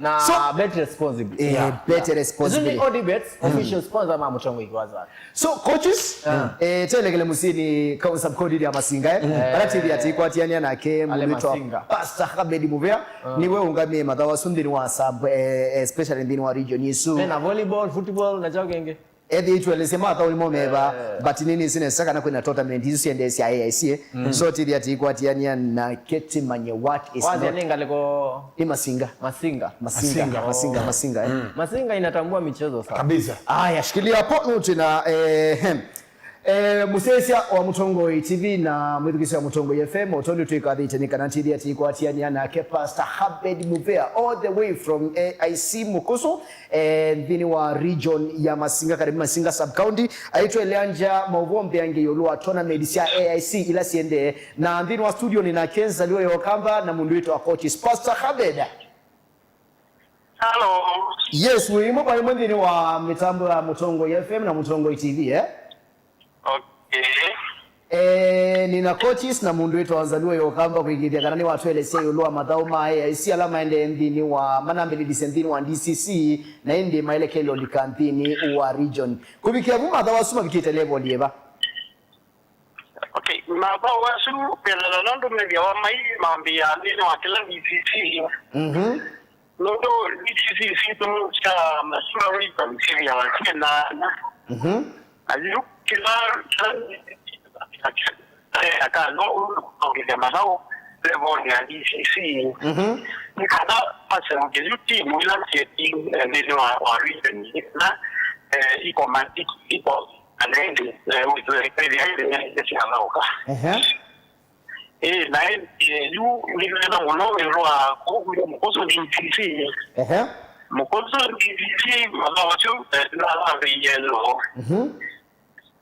Na bet responsibly. Eh, bet responsibly. Ĩsu nĩ Odibet, official sponsor ma Mũtongoi Kwanza. So coaches, eh, telekele mũsyĩnĩ kau sub county ya Masinga, eh? Ala T V atikwatiania nake mũndũ wĩtwa Pastor Habed Muvea, nĩwe ũngamĩe mathaũ asu nthĩnĩ wa sub, eh, especially nthĩnĩ wa region isu. Mena volleyball, football, na chao kenge. Ethĩitwe lĩsĩ mathaũnĩ mo meva, but nĩnĩsĩ nesa kana kwĩna tournament isu siendee sya A I C, eh. So T V atikwatiania nake tũmanye what is not. Wathia nĩ ngalĩko. Nĩ Masinga. Masinga. Masinga, Masinga, Masinga, eh. Masinga inatambua michezo sana. Kabisa. Aya, shikilia hapo, nũtwĩ na, eh, hem. Eh, mũsyaĩĩsya wa Mũtongoi T V na mwĩthukĩĩsya wa Mũtongoi F M, o tondũ twĩkathĩte nĩ kana T V atikwatiania nake Pastor Habed Muvea all the way from A I C Mũkũsũ, eh, nthĩnĩ wa region ya Masinga, Karibu Masinga sub county. Aitweleangya maũvoo mbeange ĩũlũ wa tournament sya A I C ila siendee. Na nthĩnĩ wa studio nĩ nake Nzaliwa Yokamba na mũndũ wĩtwa Coaches Pastor Habed. Hello. Yes, wĩ ĩmwe kwa ĩmwe nthĩnĩ wa mĩtambo ya Mũtongoi F M na Mũtongoi T V, eh? Okay. Eh, nĩna Coaches na mũndũ wĩtwa Nzaliwa Yokamba kwĩkĩĩthya kana nĩwatũelesya ĩũlũ wa mathaũ ma A I C ala maendee nthĩnĩ wa, manambĩlĩlisye nthĩnĩ wa D C C, na ĩndĩ maelekele ũlika nthĩnĩ wa region. Kũvikĩa vu mathaũ asu mavikĩte level yĩva? Okay, mathaũ asu kwĩanana na ũndũ methĩawa mai mambĩĩa nthĩnĩ wa kĩla D C C. Mhm. Nũndũ D C C sitũ sya Masinga region syĩthĩawa syĩ na ana. Mhm. Na yu kĩla, kĩla akano ũndũ kũtongethya mathaũ level ya D C C. Mhm. Nĩ kana asemũkye yu timu ila syĩ nthĩnĩ wa, wa region, nĩ kana, eh, ikoma, ik-, iko, kana ĩndĩ, eh, wĩthĩe, wĩthĩa ĩndĩ nĩ syalaũka. Ehe. Ĩĩ, na ĩndĩ, eh, yu nĩnena mũno ĩũlũ wa kũu kwitũ Mũkũsũ D C C. Ehe. Mũkũsũ D C C mathaũ asu, eh, nĩnathamĩie nũũ. Mhm.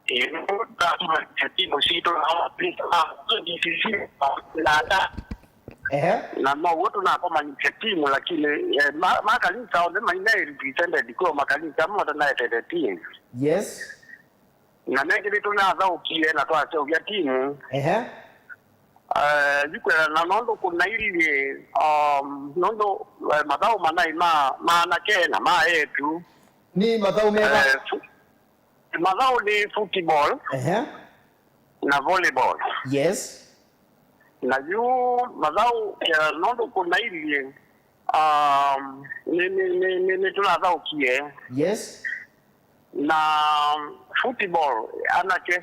Ĩĩ, nũndũ ndakũmanyĩsya timu sitũ na D C C nata. Ehe. Na now'o tũnakũmanyĩsya timu, lakini, eh, ma, makanisa onthe mainaĩ represented kwa makanisa amwe matanaetete timu. Yes. Na mengĩ nĩtũnathaũkie na twaseũvya timu. Ehe. Eh, yu kwĩana na nũndũ kũnailyĩ, um, nũndũ, eh, mathaũ manaĩ ma, ma anake na ma eĩtu. Nĩ mathaũ meva? Eh, fu-, mathaũ nĩ football. Ehe. Na volleyball. Yes. Na yu mathaũ, eh, nũndũ kũnailyĩ, um, nĩ, nĩ, nĩ, nĩ, nĩtũnathaũkie. Yes. Na football, anake,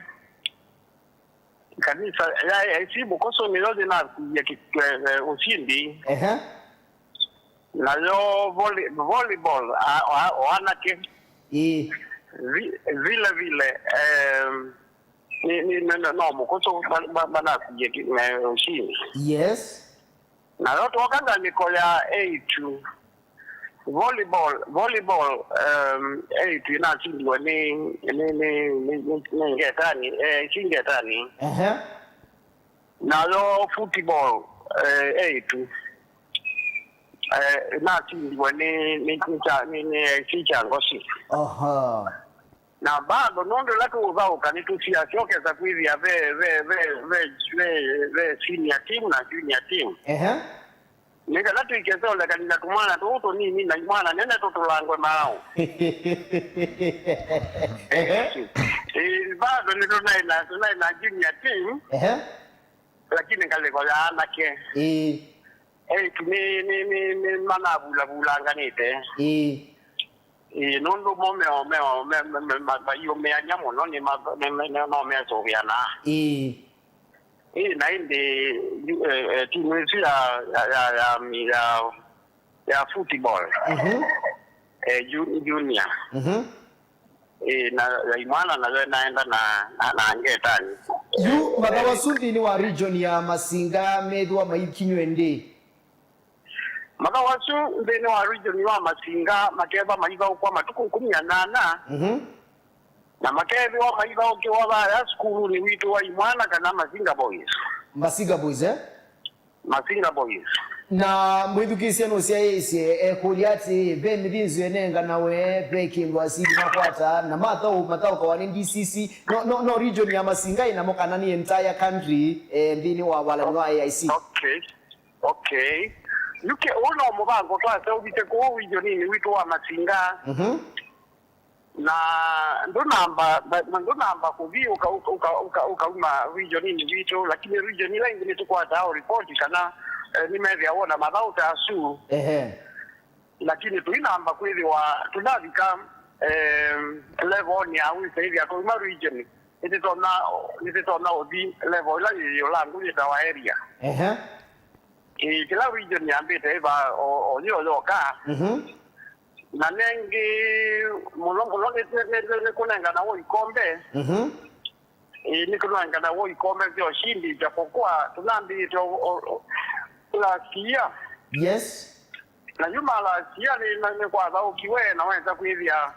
kanisa ya A I C Bukoso nĩyo yĩnakuie ki-, eh, eh, ũsindi. Ehe. Nayo volley-, volleyball, a, a, o anake. Ĩĩ. Vi-, vile vile, em, ni, ni, no, no, no Mũkũsũ ma, ma, manakuie ki-, eh, ũsindi. Yes. Nayo twoka ngalĩko ya eĩtu, volleyball, volleyball, um, eĩtu ĩnasindiwe nĩ, nĩ, nĩ, nĩ, nĩ, nĩ Ngetani, eh, si Ngetani. Ehe. Nayo football, eh, eĩtu, eh, ĩnasindiwe nĩ, nĩ, nĩ kya, nĩ, nĩ, si kya Ngosi. Aha. Na bado nũndũ ĩla tũũthaũka nĩtũsiasya ũkesa kwĩthĩa ve, ve, ve, ve, ve, ve senior team na junior team. Ehe. Nĩ kana tũikese ũlekanĩla tũmwana tũũ tũnini na imwana nene tũtũlangwe maaũ. Ehe. Ĩĩ, bado nĩtũnaĩ na, tũnaĩ na junior team. Ehe. Lakini ngalĩko ya anake. Ĩĩ. Eĩtu nĩ, nĩ, nĩ, nĩ manavulavulanganĩte. Ĩĩ. Ĩĩ, nũndũ mo meo, meo, me, me, me, ma, maiũmĩany'a mũno, nĩ ma, me, me, me, no mesũvĩanaa. Ĩĩ. Ĩĩ, na ĩndĩ, yu-, eh, eh, timu ĩsu ya, ya, ya, ya, ya, ya football, mhm, eh, ju-, junior. Mhm. Ĩĩ, na ya imwana nayo ĩnaenda na, na, na Ngetani. Yu mathaũ asu nthĩnĩ wa region ya Masinga methĩwa maikinywe ndĩ? Mathaũ asu nthĩnĩ wa region wa Masinga makethwa maithaũkwa matukũ ĩkũmi na nyanya, mhm, na makethĩwa maithaũkĩwa vaya sukulunĩ witũ wa imwana kana Masinga Boys. Masinga Boys, eh? Masinga Boys. Na mwĩthukĩĩsya nũsyaĩĩsye ekũlya atĩĩ, ve mĩthĩnzĩo ĩnenganawe, ve kĩndũ asili makwata, na mathaũ mathaũkawa nĩ D C C, no, no, no region ya Masinga ĩnamo kana nĩ entire country, eh, nthĩnĩ wa walani wa A I C? Okay. Okay. Yu kĩ, ũũ no mũvango twaseũvisye kũũ regioninĩ witũ wa Masinga. Mhm. Na ndũnamba, na, na ndũnamba kũthi ũka, ũka, ũka, ũka, ũkauma regioninĩ witũ, lakini region ila ingĩ nĩtũkwataa o report kana, eh, nĩmethĩawa na mathaũ ta asu. Ehe. Lakini tũinamba kwĩthĩwa tũnavika, eh, levelnĩ ya wĩsa ĩthĩa twauma region, nĩtĩtonya, nĩtĩtonya ũthi level ĩla yĩ ĩũla ngũ yĩtawa area. Ehe. Ĩĩ, kĩla region yambĩte ĩva o, o yĩo yoka. Mhm. Na nengĩ mũno mũno nĩ, nĩ, nĩ, nĩ, nĩkũnenganawa ikombe. Mhm. Ĩĩ, nĩkũnenganawa ikombe sya ũshindi, japokuwa tũnambĩĩte o, o, o, last year. Yes. Na yu ma last year nĩ, nĩ, nĩkwathaũkiwe na wenza kwĩthĩa,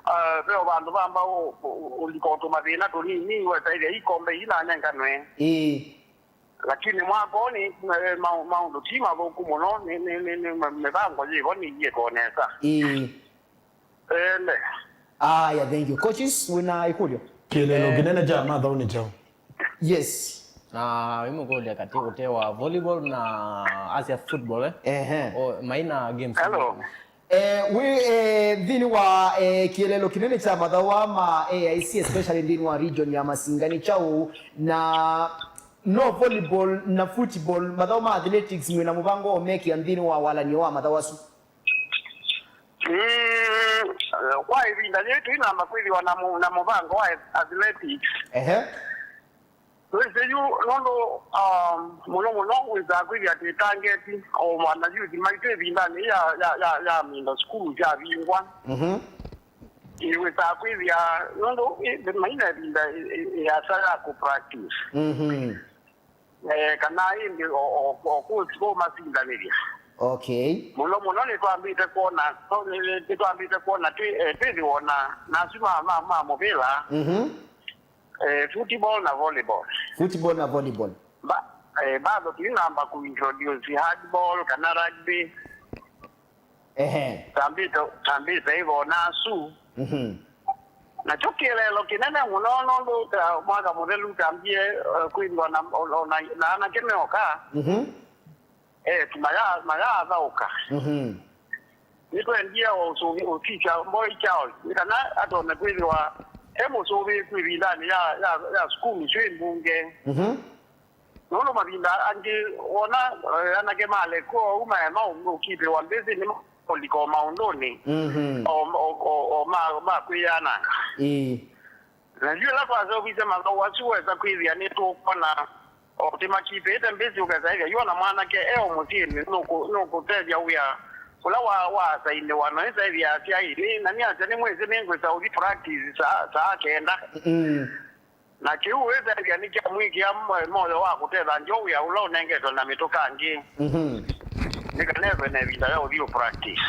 uh, ve o vandũ vamba ũ-, ũ-, ũlika o tũmathĩna tũnini, wetaĩthĩa ikombe ii nanenganwe. Ĩĩ. Lakini mwaka ũũ nĩ, eh, ma-, maũndũ ti mathũku mũno, nĩ, nĩ, nĩ, nĩ, mĩ-, mĩvango yĩvo nĩiĩtwe nesa. Ĩĩ. Ĩĩ, nĩ. Aya, thank you. Coaches, wĩna ĩkũlyo? Kĩeleelo, eh, kĩnene kya mathaũ nĩ kyaũ? Yes. Na wĩmũkũlya katĩ ũtee wa volleyball na asya football, eh? Ehe. O, maina games. Hello. Eh, wĩ, eh, nthĩnĩ wa, eh, kĩeleelo kĩnene kya mathaũ aa ma A I C, especially nthĩnĩ wa region ya Masinga, nĩ kyaũ? Na no volleyball na football, mathaũ ma athletics, mwĩ na mũvango wa ũmekĩa nthĩnĩ wa walany'o wa mathaũ asu? Mm, kwa ĩvinda yĩĩ tũinamba kwĩthĩwa na mũ-, na mũvango wa athletics. Ehe. Wĩsĩ yu nũndũ, um, mũno mũno wĩsaa kwĩthĩa twĩ tangeti o mwana youth maitũ ĩvindanĩ ya, ya, ya, ya middle school syavingwa. Mhm. Ĩ, wĩsaa kwĩthĩa nũndũ, ĩ, maina ĩvinda ĩ, ĩ, ĩasa ya kũ practice. Mhm. Eh, kana ĩndĩ o, o, o kũ, kũmasindanĩthya. Okay. Mũno mũno nĩtwambĩte kwona, nĩtwambĩte kwona twĩ, eh, twĩthĩwa na, na asu ma, ma, ma mũvĩla, mhm, eh, football na volleyball. Football na volleyball. Ba, eh, bado tuinamba kuintroduce handball kana rugby. Ehe. Tambĩte, tambĩte hivyo nasu. Mhm. Nakyo kĩeleelo kĩnene mũno nũndũ, uh, mwaka mũthelu tambie, uh, kwĩthĩwa na, o, o, na, na anake meoka. Mhm. Eh, tu maya, mayathaũka. Mhm. Nĩtwendie o ũsũvi, ũsisya boy child, nĩ kana atone kwĩthĩwa e mũsũvĩĩku ĩvindanĩ ya, ya, ya sukulu syĩ mbunge. Mhm. Nũndũ mavinda angĩ wona, eh, anake malekwa ũu maema ũkitĩwa mbĩsĩ nĩmaũlika o maũndũnĩ, mhm, o, o, o, o ma, ma kwĩyananga. Ĩĩ. Na yu ĩla twaseũvisye mathaũ asu wesa kwĩthĩa nĩtũkwona o tĩmakitĩte mbĩsĩ ũkesa ĩthĩa yu ona mwanake e o mũsyĩnĩ nũkũ-, nũkũtethya wĩa ũla wa, wa asainĩwa na ĩsa ĩthĩa asyaĩ nĩ, na nĩasya nĩmwĩsĩ nĩngwĩsa ũthi practice saa, saa kenda. Mm. Na kĩu wĩsethya nĩkyamwĩkĩa mo-, moyo wa kũtetha njo wĩa ũla ũnengetwe na mĩtũka angĩ. Mhm. Nĩ kana ethwe na ĩvinda ya ũthiĩ practice.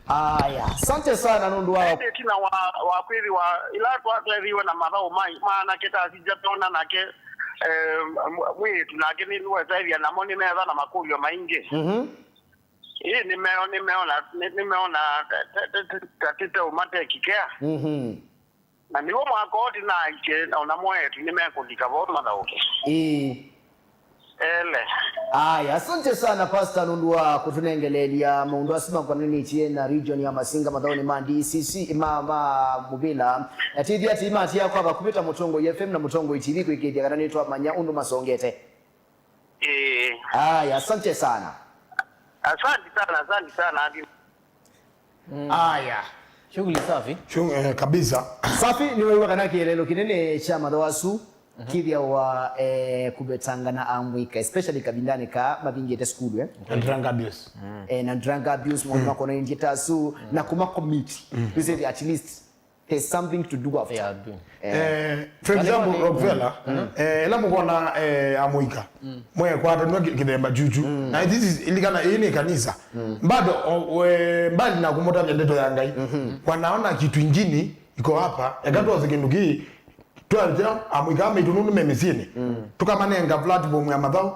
Aya, asante sana nũndũ wa ĩndĩ ĩtina wa, wa kwĩthĩwa ĩla twa-, twethiwe na mathaũ ma, ma anake ta asisya tona nake, eh, mw-, mwĩĩtu nake nĩwesethya namo nĩmetha na makũlyo maingĩ. Mhm. Ĩĩ nĩmeo, nĩmeona, nĩ-, nĩmeona ta, ta, ta, ta, ta tĩteũmatekikea. Mhm. Na nĩw'o mwaka ũũ tĩnaĩkye, o namo eĩtu nĩmekũlika vo mathaũke. Ĩĩ. Ele. Aya, asante sana Pastor nũndũ wa kũtũnengeleelya maũndũ asu makonanĩtye na region ya Masinga mathaũnĩ ma D C C, ma, ma mũvĩla. Na tĩthya atĩ matia kwa vakuvĩ ta Mũtongoi F M na Mũtongoi T V kwĩkĩĩthya kana nĩtwamanya ũndũ masongete. Ĩĩ. Aya, asante sana. Asante sana, asante sana. Aya. Shughuli safi. Shu-, eh, kabisa. Safi, nĩwaiwa kana kĩeleelo kĩnene kya mathaũ asu kĩthĩawa, eh, kũvetangana amũika, especially kavindanĩ ka mavingĩte sukulu, eh? And drug abuse. Eh, na drug abuse, maũndũ makonanĩtye ta asu, na kũma commit. Ĩsĩ at least there's something to do after. They are doing. Eh, for example, Rockefeller, eh, ĩla mũkona, eh, amũika, mwekwatanwa kĩ-, kĩthemba kyukyu. Na this is, ilikana, ĩĩ nĩ kanisa. Bado, o, we, mbali na kũmũtavya ndeto ya Ngai, wanaona kitu ingine iko hapa, eka twose kĩndũ kĩĩ, twavya amũika maitũ nũndũ me mĩsyĩnĩ. Tũkamanenga platform ya mathaũ.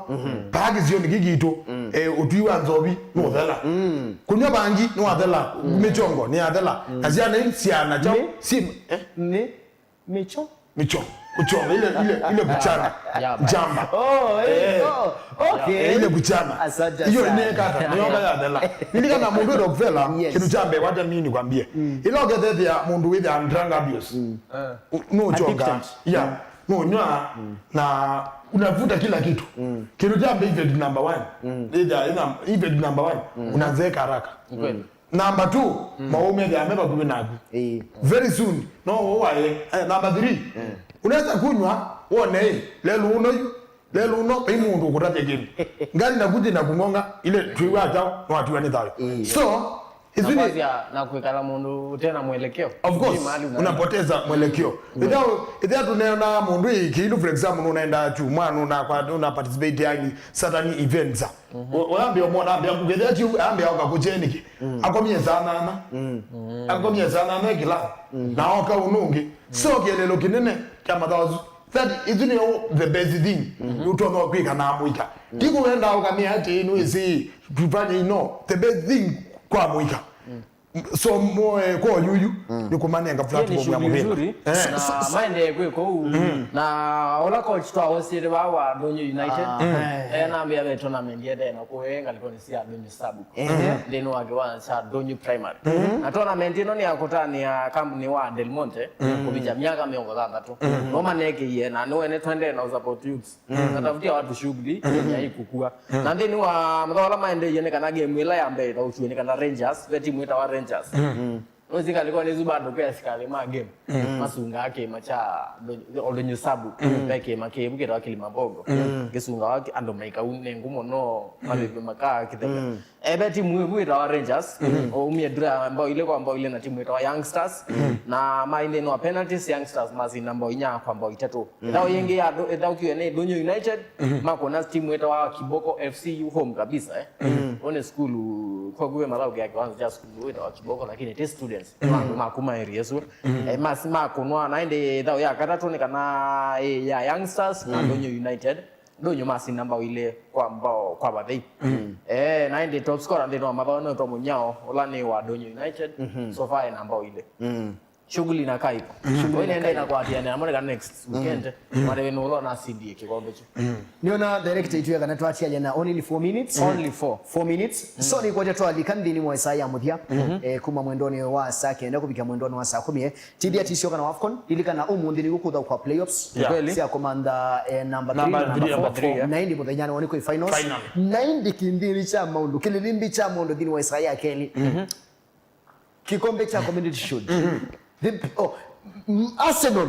Paa kĩsionĩ kĩ kitũ, eh, ũtwi wa nzovi nũthela. Kũnyw'a vangi nĩwathela, mĩchongo nĩyathela. Na syana ii syana kyaũ? Mĩ-, si, eh? Mĩ-, mĩcho? Mĩcho. Kuchoma, ile, ile, ile kuchana. Jamba. Jamba. Oh, eh, oh, okay. Eh, ile kuchana. Asante sana. Hiyo inaweka hata, nĩyoka yathela. Nilikana mũndũ Rockefeller, yes, kĩndũ kya mbee, wacha mimi nikwambie. Ila ũkethethia mũndũ with a drug abuse. U-, no chonga. Addicted. Yeah. No nywa na unavuta kila kitu. Kĩndũ kya mbee, effect number one. Either, either effect number one, unazeeka haraka. Kweli. Number two, maũũ methĩawa me vakuvĩ naku. Ĩĩ. Very soon, no ũwae. Eh, number three, unaweza kunywa, wone, ĩ, lelo ũno yu, lelo ũno, vai mũndũ ũkũtavya kĩndũ. Ngali na kuti na kũng'ong'a, ile twĩw'a kyaũ, no atiwa nĩ thayũ. Ĩĩ. So, isu nĩ na kwasya na kwĩkala mũndũ ũte na mwelekeo. Of course, unapoteza mwelekeo. Ĩthĩa, ĩthĩa tũneena mũndũ ĩ kĩilu, for example, nũnaenda chuma, nũna, nũna participate yani certain events. Ũyambĩa ũmwona, ambĩa kũkethĩa kĩu, ambĩa oka kũkye nĩkĩ? Akomie saa nana. Akomie saa nana ekĩla. Na oka ũnũngĩ. So kĩeleelo kĩnene kya mathaũ asu. That is, you know, the best thing. Ũtonya kwĩka na mũika. Ti kũenda ũkamĩa atĩ nĩwĩsĩ tufanye ino. The best thing kwa mũika. So, mo, eh, kwa yuyu, nĩ kũmanenga platform ya mũvĩla. Hiyo ni shughuli nzuri, eh, na maendee kwĩ kũu. Na ũla coach twahostiete vaa wa Ndũnyũ United, eh, nambĩa ve tournament yethe na kũe ngalĩkonĩ sya Ndũnyũ Sub. Nthĩnĩ wa kĩwanja kya Ndũnyũ Primary. Na tournament ĩno nĩ ya kũtanĩa kambuni wa Del Monte, kũvikya myaka mĩongo thanthatũ. No manekĩie, na nĩwene twendee na support youths. Natafutia watu shughuli ya ikukua. Na nthĩnĩ wa mathaa ala maendeie nĩ kana game ĩla ya mbee ĩtaukiwe nĩ kana Rangers, ve timu ĩtawa Rangers. Nũsĩ ngalĩkonĩ ĩsu bado kwĩ asikalĩ ma game masungaa kĩĩma kya Ndũnyũ Sub, ve kĩĩma kĩvu kĩtawa Kilimambogo. Kĩsungawa andũ maikau nĩ ngũ mũno, mavĩvyo makaa kĩtheka. Eve timu ĩvu ĩtawa Rangers, waumie draw ya mbao ilĩ kwa mbao ilĩ na timu ĩtawa Young Stars, na mainthĩnwa penalties, Young Stars masinda mbao inya kwa mbao itatũ. Ĩthau yĩngĩ ya ĩthaukiwe nĩ Ndũnyũ United, makona timu ĩtawa Kiboko F C yu home kabisa, eh. Ũnĩ sukulu, kwa kuwe mathaũkĩa kĩwanza kya sukulu ĩtawa Kiboko, lakini ti students. Nĩ andũ ma kuma area ĩsu. Eh, mas-, makunwa, na ĩndĩ ĩthau ya katatũ nĩ kana, eh, ya Young Stars na Ndũnyũ United. Ndũnyũ masinda mbao ilĩ kwa mbao kwa vathei. Eh, na ĩndĩ top scorer nthĩnĩ wa mathaũ nĩtwa Mũnyao, ũla nĩ wa Ndũnyũ United. So far ena mbao ilĩ. Shughuli inakaa ipo. Shughuli inaendelea na kuatiana, namoneka next weekend. Mareve nũlo na C D A kĩkombe kyu. Nĩona director itwĩa kana twatialya na only four minutes. Only four. Four minutes. So nĩ kwete twalika nthĩnĩ mwa saa ya mũthya. Eh, kuma mwendonĩ wa saa kenda kũvika mwendonĩ wa saa kũmi, eh. Tithia tisyoka na AFCON, lilikana ũmũnthĩ nĩguo kũthaũkwa playoffs. Yeah. Kweli. Sya kũmantha, eh, number three na number four. Number three. Na ĩndĩ mũthenya nĩ wonĩ kwĩ finals. Final. Na ĩndĩ kĩnthĩnĩ kya maũndũ, kĩlĩlĩmbĩ kya maũndũ nthĩnĩ wa ĩsaa ya kelĩ. Kĩkombe kya Community Shield. The, oh, mm, Arsenal.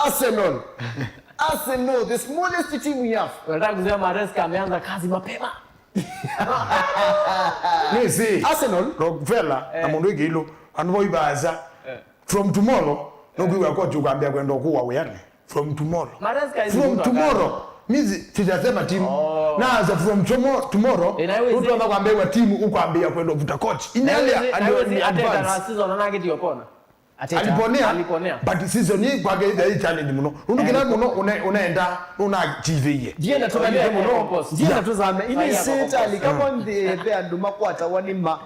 Arsenal. Arsenal, the smallest team we have. Unataka kusema Maresca ameanza kazi mapema? Nĩsĩ. Arsenal. Rockefeller na mũndũ ĩkĩilũ. Andũ vau ivaasa. From tomorrow, nũkwĩw'a coach ũkwambĩa kwenda ũkũwa wĩanĩ. From tomorrow. Maresca is mtu wa kazi. From tomorrow. Mimi sijasema timu. Oh. Naanza from tomo-, tomorrow. Ũtwamba kwambĩwa timu, ũkwambĩa kwenda ũvuta coach. Inyalia and in advance. Arteta na season anakĩtie ũkona. Arteta. Aliponea. Aliponea. But season hii kwake ĩthĩa ĩ challenge mũno. Nũndũ kĩla mũno ũne-, ũnenda, nũna achieve-ie. Ndienda tũmanye mũno. Ndienda tũzame. Ini sitali kama nthĩ ve andũ makwatawa nĩ ma.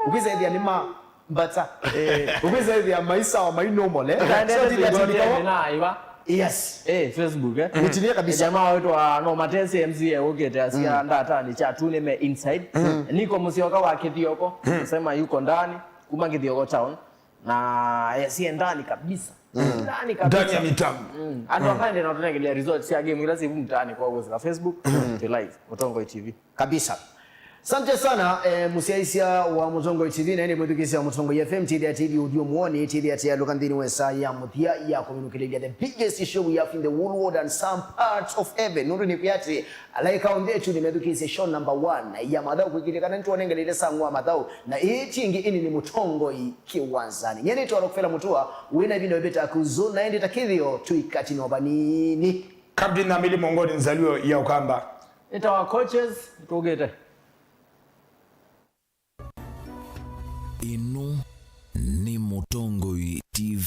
Ũkwĩsa ĩthĩa nĩ ma mbata. Eh, ũkwĩsa ĩthĩa maisa wa mai normal, eh? So, tithia tũlikawa. Yes. Eh, Facebook, eh. Mutilia kabisa. Jamaa wetu wa no Matesi M C A ũkĩte asia ndatani cha tu nime inside. Niko Musyoka wa Kithioko, sema yuko ndani, kuma Kithioko town. Na, eh, sie ndani kabisa. Ndani kabisa. Ndani ya mitambo. Andũ akaende na tũnengelea results ya game ila sivu mtaani kwa uwezo na Facebook, to live, Mũtongoi T V. Kabisa. Asante sana, eh, mũsyaĩĩsya wa Mũtongoi T V, na ĩndĩ mwĩthukĩĩsya wa Mũtongoi F M, tithia tithia ũthiũ mwoni, tithia tialũka nthĩnĩ wa ĩsaa ya mũthya ya kũminũkĩlĩlya the biggest show we have in the whole world and some parts of heaven. Nũndũ nĩkwĩa atĩ, alaĩka onthe etu nĩmethukĩĩsye show number one ya mathaũ, kwĩkĩlya kana nĩtwonengelete sang'ũ wa mathaũ, na ĩĩ ti ĩngĩ ĩndĩ nĩ Mũtongoi Kĩwanzanĩ. Nyie nĩtwa Rockefeller Mũtũa, wĩna ĩvinda wĩvĩta kũzũ, na ĩndĩ ta kĩthĩo tũikatino vanini. Captain Amili Mongoni, nzalio ya Ũkamba. Ĩtawa coaches, tũkĩte. Ĩno nĩ Mũtongoi T V.